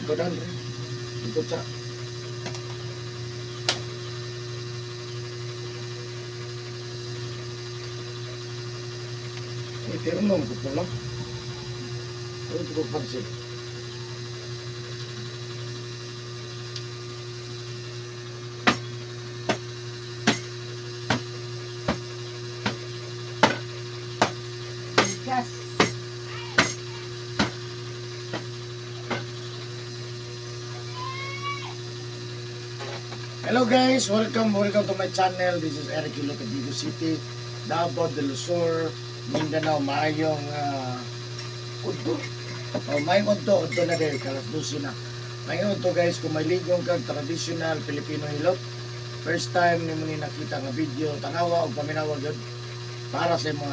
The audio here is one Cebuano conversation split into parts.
Lingkodan. Lingkod sa. Ay, pero nung ko lang. Ano ito ko pansin? Gas. Hello guys, welcome, welcome to my channel. This is Eric Yulo, Taguig City, Davao del Sur, Mindanao. Maayong udto. Oh, maayong udto, udto na dahil, kalas 12 na. Maayong udto guys, kung may ligong kag traditional Filipino hilot, first time ni mo ni nakita nga video, tanawa o paminawa gyud para sa imo.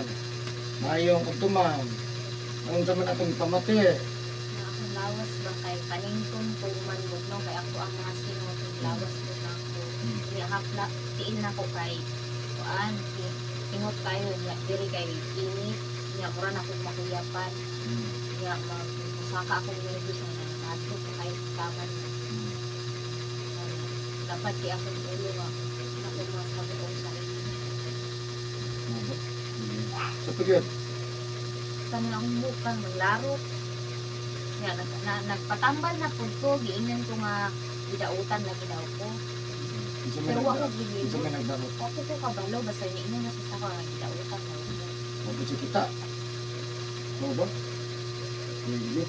Maayong udto, ma'am. Ang sa man atong pamati. Na akong lawas ba kay paningtong ko man no kay ako ang mga singot ng lawas ko na ako. Niya hapla tiin na ko kay kuan singot kayo niya diri kay init niya mura na akong makuyapan niya musaka akong nervous na nangadto ko kay taman. Dapat di akong ulo nga ako masabi og sa init. Sa pagod. Kanang akong bukang maglaro. Nga, nagpatambal na pud ko, giingnan ko nga gidautan lagi daw ko. Pero wa ko Isa gihimo. may nagdarot. Ako ko kabalo basta niingon na sa sako nga gidautan daw ko. Mo si kita. Mo ba? Sige.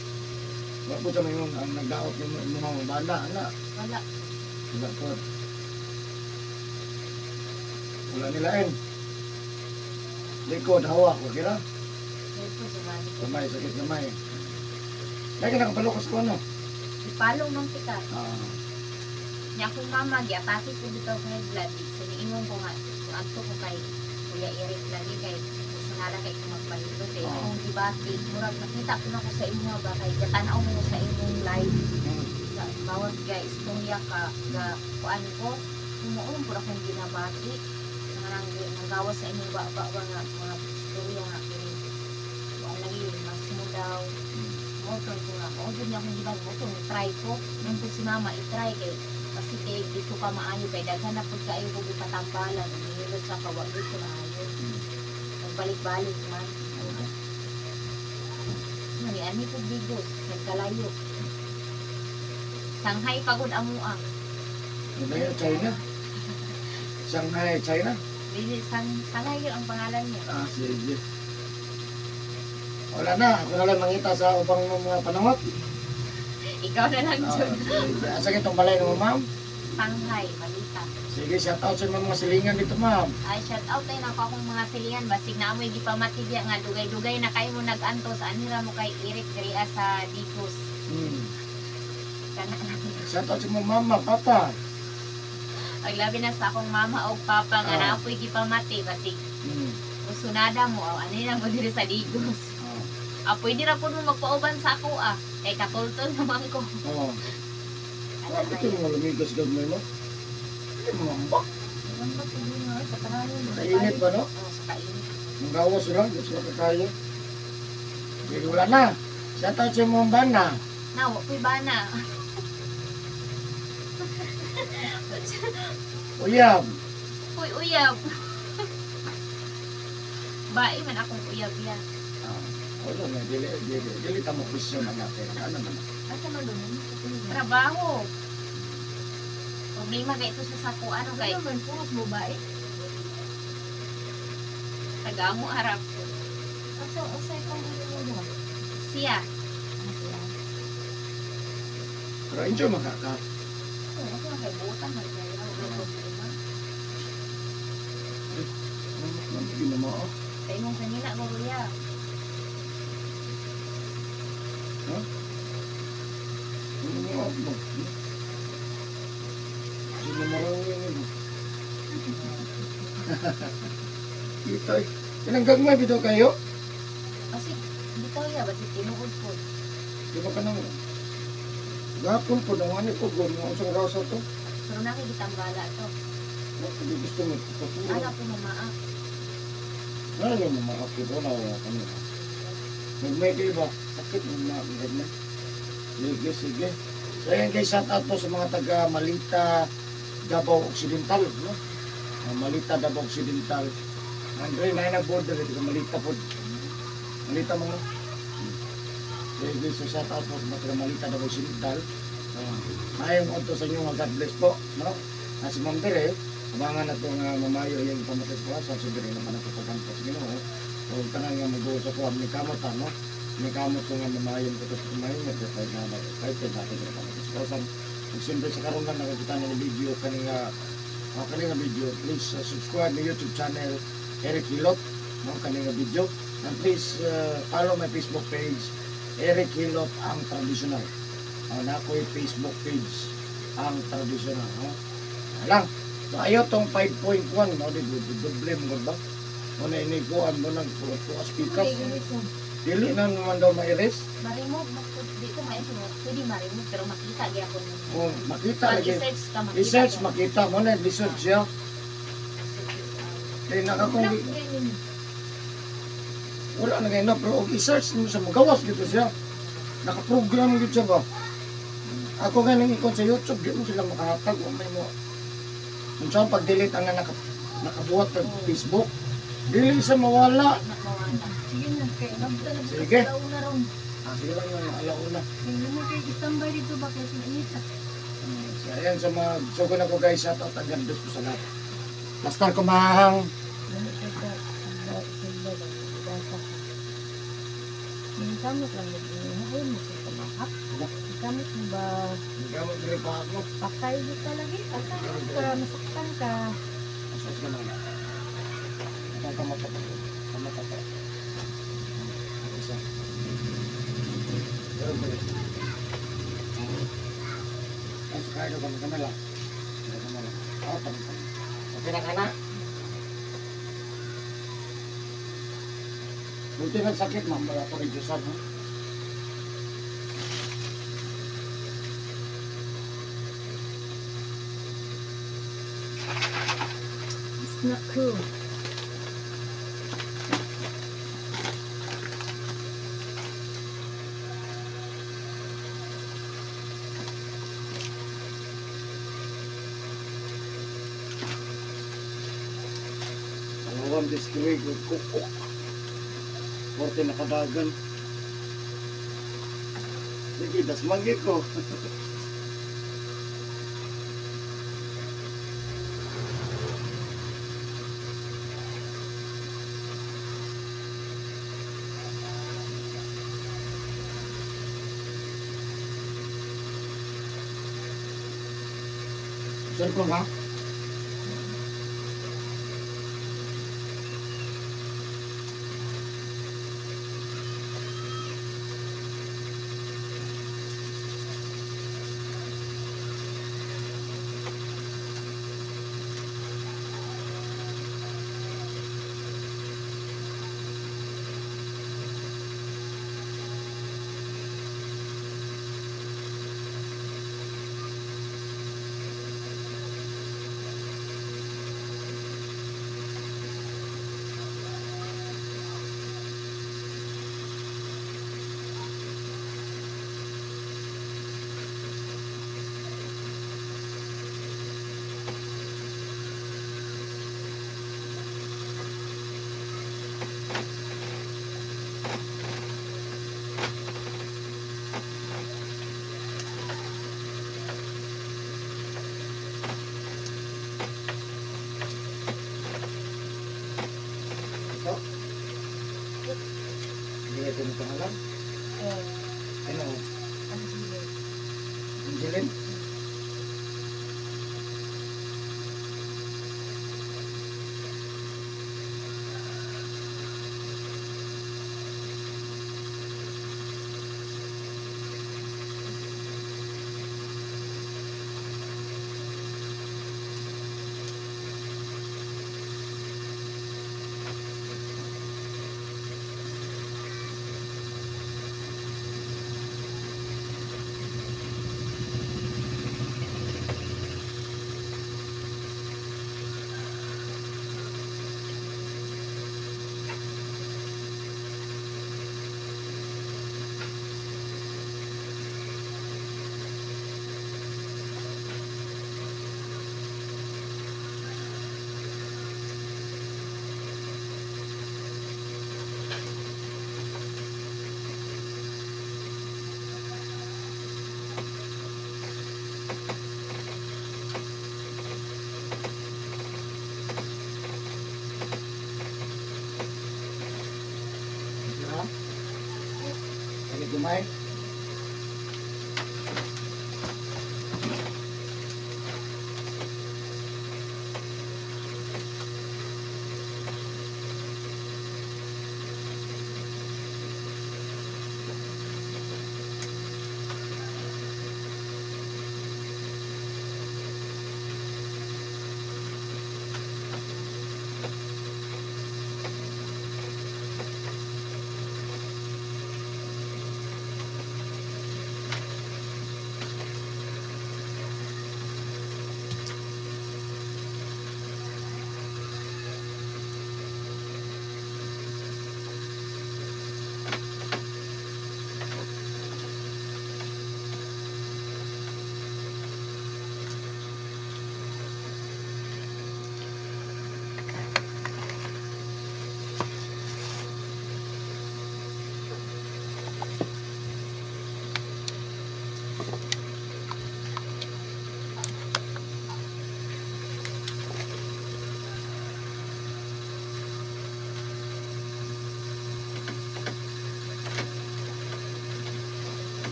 Wa po sa may ang nagdaot yung mga bana, ana. Wala. Wala po. Wala nilain. Likod, hawak, okay ra? Kamay, sakit kamay. Kaya ka nakapalo ka sa ano? Ipalong man tika. Ah, Nya akong mama giatake ko bitaw kay blood. So niingon ko nga adto ko kay Kuya Eric lagi kay sunala kay ko magpahilo kay akong gibati murag nakita ko na ko sa inyo ba kay gatanaw mo sa imong live. Sa bawat ga istorya ka ga kuan ko tumuon pud akong ginabati nga nang nanggawas sa inyong ba ba ba nga mga istorya nga kini kuan lagi mas mo daw mo to ko nga mo jud niya akong gibati mo to try ko nung si mama i-try kay kasi kay dito ka maayo kay daghan na pud kaayo ko gipatambalan ug nihilot sa ka wa gyud ko maayo nagbalik-balik man ni ani ko bigos nagkalayo Shanghai pagod amo ah. Ano yun? China? Shanghai, China? Dili Shanghai yun ang pangalan niya. Ah, sige. Wala na. Ako na lang mangita sa ubang mga panangot. Ikaw na lang Ah, jud. sige. Asa kitong balay mo, ma'am? Shanghai, Malita. Sige, shout out sa mga silingan dito, ma'am. Ay, shout out tayo na ako akong mga silingan. Basig na amoy gipamatibya nga dugay-dugay na kayo mo nag-antos. Anira mo kay Eric Gria sa Digos. Kana lang. Shout out sa mga mama, papa. Ang labi na sa akong mama o papa nga naapoy gipamati. Basig usunada mo. Aw, anira mo diri sa Digos. Apoy di ra po mo magpauban sa ako ah. Kay katultol naman ko. Oo. Bakit yung mga lumigas gagmay mo? Hindi mo mambak. Kainit ba, no? Oo, sa kainit. Ang gawas sila, hindi sila kakaya. Sige, wala na. Shout out sa mga bana. Na, wa ko'y bana. Uyab. Uy, uyab. Bae man akong uyab ya. Ah, wala na, dili, dili, dili tamo question na natin. Ano man? Asa man dun? Trabaho. Problema kay ito sa sako. Ano kay? Ano man, puros mo ba eh? Tagamo harap. Asa, asa ikaw mo mo? Siya. Pero enjoy makaka. Oo, ako lang kay butan man kay wala problema. Ano ginawa mo? Kay imong kanina mo kuya. Ha? Ano mo mo? Sino marami mo? Ito eh. Tinanggag mo bitaw kayo? Kasi bitaw ya basi tinuod po. Di ba ka nang gapon po nang ano po gawin mo sa rasa to? Pero nakikitambala to. Bakit di gusto mo patulog? Ana po mamaa. Ano lang mamaakit wala wala kami. Nagmay kayo ba? Sakit mo na. Sige, sige. So ayan guys, shout out po sa mga taga Malita, Davao Occidental, no? Malita, Davao Occidental. Andre, na na border dito sa Malita po. Malita mo, no? So guys, so shout out po sa mga taga Malita, Davao Occidental. Maayong udto sa inyo, God bless po, no? Si Ma'am Tere, abangan na itong mamayo yung pamatay sa kuwasan, so dire naman ako pagkampo sa Ginoo. O tanan nga mag-uo sa kuwa, may kamot ano? May kamot ko nga mamayo ko ito sa kumain, nagpapay na excited natin nga pamatay sa kuwasan. Ug siyempre sa karon lang nakakita na ni video kaninga video, please subscribe my YouTube channel Eric Hilot, no, kaninga video. And please follow my Facebook page Eric Hilot ang traditional. Na ako'y Facebook page ang traditional, no? Lang. So ayo tong 5.1, no, di doble mo ba? Mo na iniguan mo nang tuas pikas. Dili na naman daw ma-erase. Ma-remove dito may pwede ma-remove pero makita gyapon mo. Kung makita Pag lagi. i-search ka makita. I-search makita mo na i-search siya. Kay naka kung wala na ngayon na pero og i-search mo sa magawas gito siya. Naka-program gid siya ba? Ako nga nang ikon sa YouTube, di mo sila makahatag o may mo. Kung saan pag-delete ang nakabuhat sa Facebook, dili siya mawala. Sige na, kay nabta na Sige. sa una ron. Sige lang yung alauna. Kay mo kay istambay dito ba kay inita. So, ayan sa mga, so ko na ko guys, shout out ang God bless po sa lahat. Basta kumahang. Kamot lang nag-ihaw mo sa kamahak. Kamot mo ba Gamot rin pa ako. patay dito lagi? Patay ka, masaktan ka. Asas ka lang. Itong kamot pa. Kamot pa. Isa. Pero ba? Ay, sa kaya kami kami lang. Kami lang. Oh, tama. Okay na ka na? Buti ng sakit, ma'am. Wala ko redusan, ha? It's not cool. Dalawang diskri, kukuk. Korte nakadagan. Sige, dasmagi ko. Cellphone ha? Ito. Hindi ito yung pangalan. Ano? Angeline? Gamay.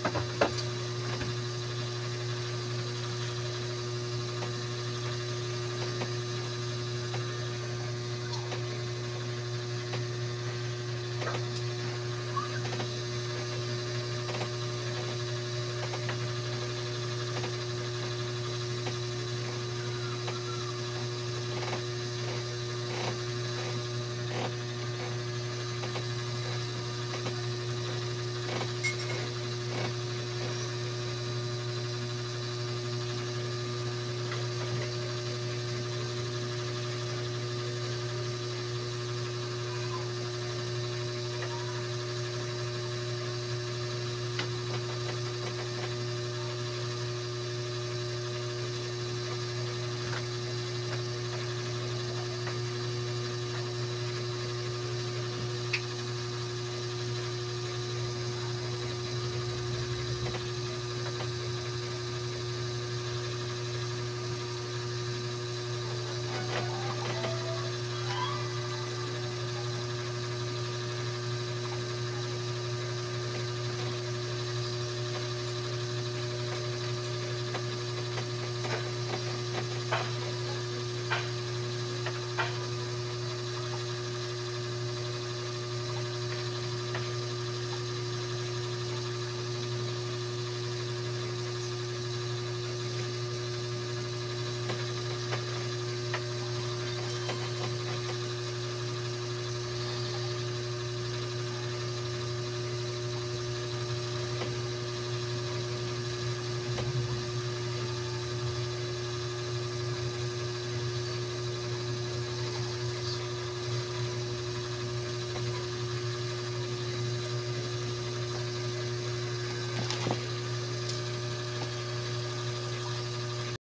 Pa.